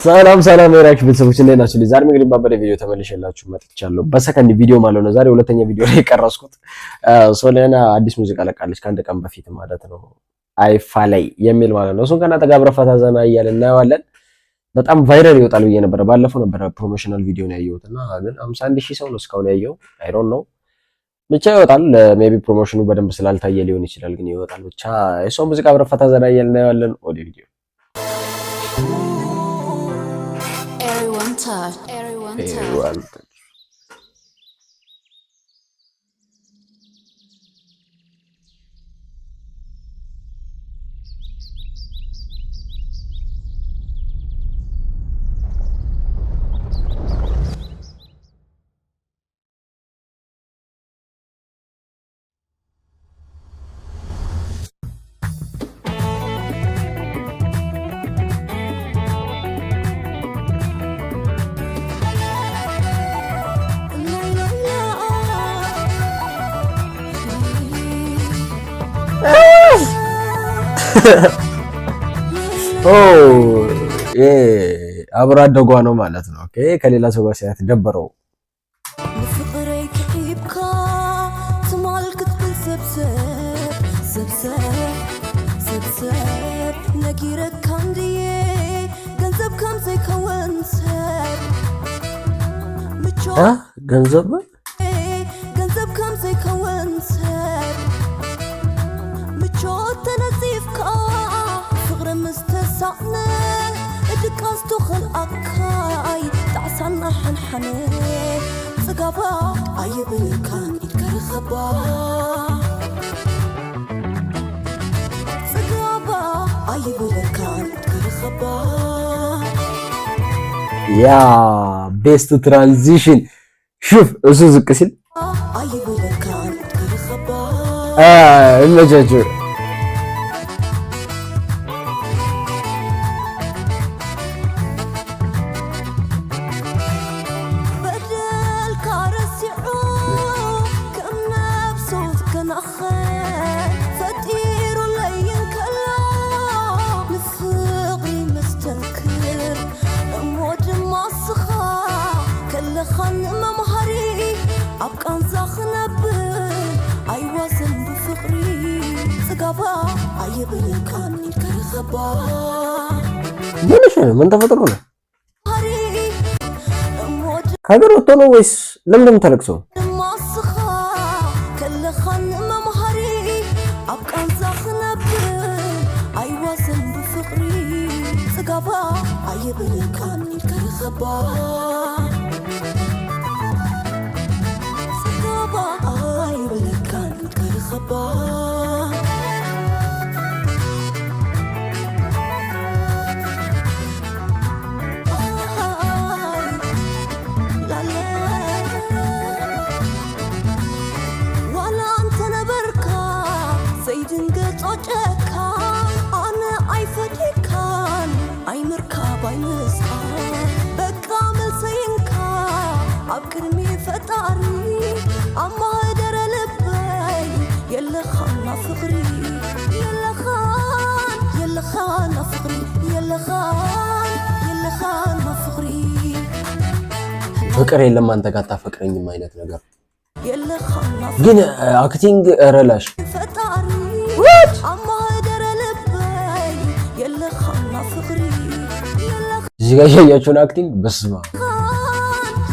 ሰላም ሰላም የሪያክሽን ቤተሰቦች፣ እንዴት ናችሁ? ዛሬ እንግዲህ ባበደ ቪዲዮ ተመልሼላችሁ መጥቻለሁ። በሰከንድ ቪዲዮ ማለት ነው። ዛሬ ሁለተኛ ቪዲዮ ላይ የቀረስኩት ሶሊያና አዲስ ሙዚቃ ለቃለች ከአንድ ቀን በፊት ማለት ነው። አይፋላይ የሚል ማለት ነው። እሱን ከእናንተ ጋር አብረን ፈታ ዘና እያልን እናየዋለን። በጣም viral ይወጣል ብዬ ነበረ። ባለፈው ነበረ promotional ቪዲዮ ነው ያየሁት እና ግን 51,000 ሰው ነው እስካሁን ያየው። I don't know፣ ብቻ ይወጣል። Maybe promotion ኑ በደንብ ስላልታየ ሊሆን ይችላል፣ ግን ይወጣል። ብቻ የሷን ሙዚቃ አብረን ፈታ ዘና እያልን እናየዋለን። ወደ ቪዲዮ። Everyone touch. Everyone touch. ኦ፣ አብሮ አደጓ ነው ማለት ነው። Okay፣ ከሌላ ሰው ጋር ሲያት ደበረው። ንፍቅረይ ክዒብካ ትማል ክትብል ሰብሰብ ሰብሰብ ሰብሰብ ነጊረካ እንድየ ገንዘብ ከም ዘይከውን ሰብ ምቾ ገንዘብ ገንዘብ ከም ዘይከውን ሰብ ምቾት ተነፂፍካ ፍቅሪ ምስ ተሳእነ ድቃስ ትኽልኣካይ ጣዕሳና ሓንሓነ ፅጋባ ኣይብልካን ኢድካ ርኸባ ፅጋባ ኣይብልካን ኢድካ ርኸባ። Yeah, best transition። ሹፍ፣ እሱ ዝቅ ሲል ኣይብልካን ኢድካ ርኸባ። ይመቻችሁ። በደልካ ረሲዑ ከም ነብሱ ትከናኸን ፈጢሩለይን ከሎ ንፍቕሪ መስተንክር እሞ ድማ ስኻ ከለኻ ንመምሃሪ ኣብ ቃንዛ ክነብር ኣይዋዘን ብፍቕሪ ፅጋባ ኣይብልካን ኢድካ ርኸባ። ምን እሺ ነው? ምን ተፈጥሮ ነው? ሃሪ እሞ ከሀገር ወጥቶ ነው ወይስ ለምን እንደምታለቅሰው? ድማ ስኻ ከለኻ ንመምሃሪ ኣብ ቃንዛ ክነብር ኣይዋዘን ብፍቕሪ ፅጋባ ኣይብልካን ኢድካ ርኸባ ፅጋባ ኣይብልካን ኢድካ ርኸባ። ዋላ እንተነበርካ ዘይድንግጾ ጨካ ኣነ ኣይፈድካን ኣይምርካብ ኣይምስኣን በቃ መልሰይንካ ኣብ ቅድሚ ፈጣሪ ኣብ ማህደረ ልበይ የለኻና ፍቕሪ የለኻን የለኻና ፍቕሪ የለኻን የለኻና ፍቕሪ። ፍቅር የለም አንተ ጋር አታፈቅረኝም አይነት ነገር የለኻና ግን acting ረላሽ ፈጣሪ ኣብ ማህደረ ልበይ የለኻና ፍቕሪ። እዚህ ጋር ያያችሁን acting በስማ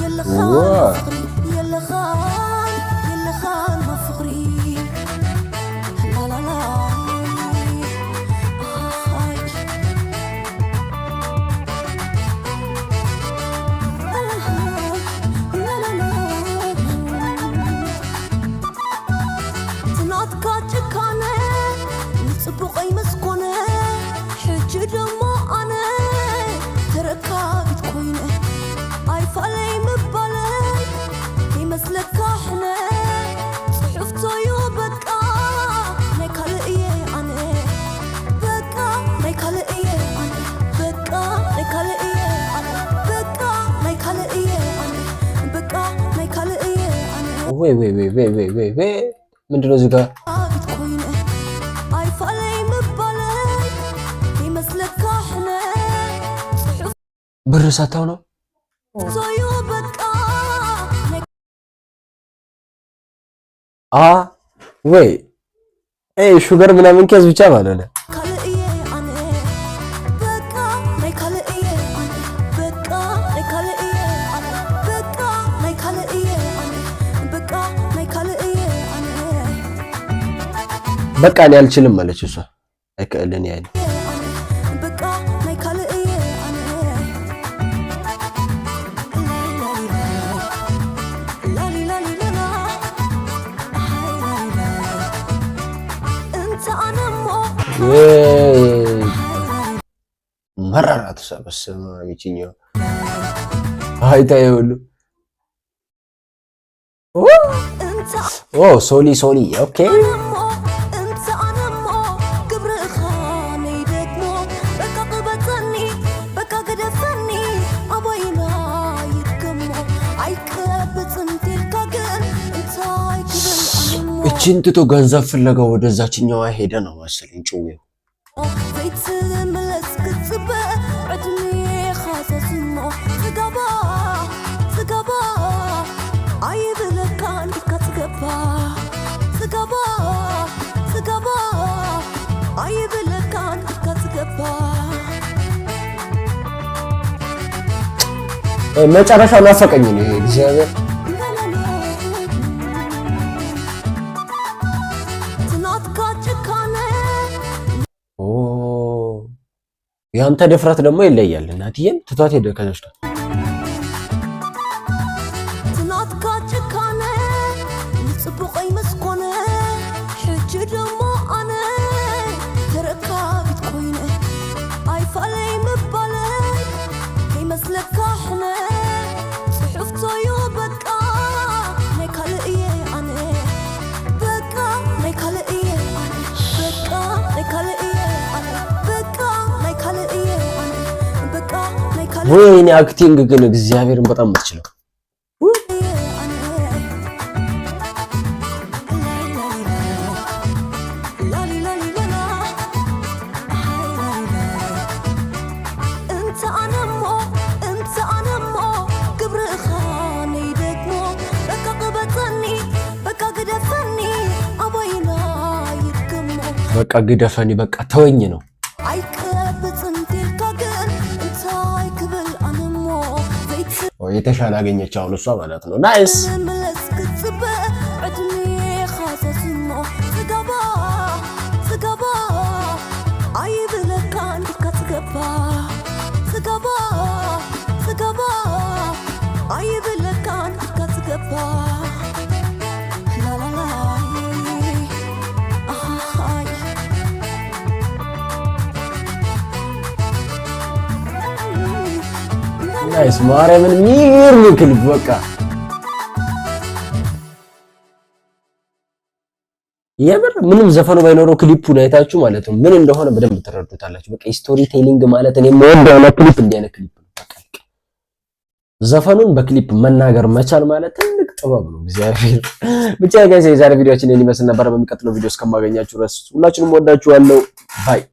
የለኻን ዋ ፍቕሪ የለኻን የለኻና ፍቕሪ ላላላ ኣይ ትናትካ ጭካነ ንፅቡቐይ መስኮነ ሕጂ ድማ ኣነ ተረካቢት ኮይነ ኣይፋለይ ምባለይ ከይመስለካ ሕነ ፅሑፍቶዩ በቃ ናይ ካልእ እየ ኣነ በቃ ናይ ካልእ እየ ኣነ በቃ ናይ ካልእ እየ ኣነ በቃ ናይ ካልእ እየ ኣነ በቃ ናይ ካልእ እየ ኣነ። ወይ ወይ ወይ ወይ ወይ ወይ ወይ፣ ምንድነው እዚህ ጋር? ኣቢት ኮይነ ኣይፋለይ ምባለይ ከይመስለካ ሕነ ፅሑፍ ብር ሰጥተው ነው። ቶዩ በቃ ናይ አ ወይ sugar ምናምን case ብቻ ማለት ነው። ካልእ እየ ኣነ፣ በቃ ናይ ካልእ እየ ኣነ፣ በቃ ናይ ካልእ እየ ኣነ፣ በቃ ናይ ካልእ እየ ኣነ፣ በቃ ናይ ካልእ እየ ኣነ። በቃ እኔ አልችልም አለች እሷ። አይክእልን ያኔ። በቃ ናይ ካልእ እየ ኣነ። ላሊላሊላላ እንተ ኣነ እሞ ወይ መራራት እሷ። በስመ አብ፣ ይችኛው አይታ ይሁሉ። እንተ ኦ ሶሊ ሶሊ፣ okay። ኣነሞ እንተ ኣነሞ ግብርኻ ነይ ደግሞ፣ በቃ ቅበፀኒ፣ በቃ ገደፈኒ፣ ኣባይና ይድገሞ ኣይቀብፅን ቴልካ ግን እንታይ ክብል ኣነሞ? እችን ትቶ ገንዘብ ፍለጋ ወደዛችኛዋ ሄደ ነው መሰለኝ ጭዌው። ዘይትምለስ ክትፅበ ዕድሜኻ ዘስሞ፣ ፅገባ ፅገባ ኣይብለካን ኢልካ፣ ፅገባ ፅገባ ፅገባ ኣይብለካን ኢልካ ፅገባ። መጨረሻው ናፈቀኝ ነው ይሄ፣ እግዚአብሔር። ትናትካ ጭካነ። ኦ ያንተ ድፍረት ደግሞ ይለያል። እናትዬን ትቷት ሄደ ከዛች ጋር። ትናትካ ጭካነ ንፅቡቐይ መስኮነ፣ ሕጂ ደሞ ኣነ ተረካቢት ኮይነ ኣይፋለይ ምባለይ ከይመስለካ ሕነ ፅሑፍቶዩ፣ በቃ ናይ ካልእ እየ ኣነ፣ በቃ ናይ ካልእ እየ ኣነ፣ በቃ ናይ ካልእ እየ ኣነ፣ በቃ ናይ ካልእ እየ ኣነ፣ በቃ ናይ ካልእ ወይኔ acting ግን እግዚአብሔርን በጣም የምትችለው። እየ ኣነ። ላሊላሊላላ እንተ ኣነሞ እንተ ኣነሞ ግብርኻ ነይ ደግሞ፣ በቃ ቅበፀኒ፣ በቃ ግደፈኒ፣ ኣባይና ይድገሞ። በቃ ግደፈኒ፣ በቃ ተወኝ ነው። ኣይቀብፅን ቴልካ ግን እንታይ ክብል ኣነሞ? የተሻለ አገኘች አሁን እሷ ማለት ነው። Nice። ዘይትምለስ ክትፅበ ዕድሜኻ ዘስሞ፣ ፅገባ ፅገባ ኣይብለካን ኢልካ፣ ፅገባ ፅገባ ፅገባ ኣይብለካን ኢልካ ፅገባ። ላላላይ ኣሃይ። Nice፣ ማርያምን የሚገርም ክሊፕ በቃ። የምር ምንም ዘፈኑ ባይኖረው ክሊፑን አይታችሁ ማለት ነው ምን እንደሆነ በደንብ ትረዱታላችሁ። በቃ story telling ማለት እኔ የምወደው አይነት ክሊፕ እንዲህ አይነት ክሊፕ ነው። በቃ ዘፈኑን በክሊፕ መናገር መቻል ማለት ትልቅ ጥበብ ነው። እግዚአብሔር ብቻ። Guys፣ የዛሬ ቪዲዮአችን ይህን ይመስል ነበር። በሚቀጥለው ቪዲዮ እስከማገኛችሁ ድረስ ሁላችሁንም ወዳችኋለሁ። Bye.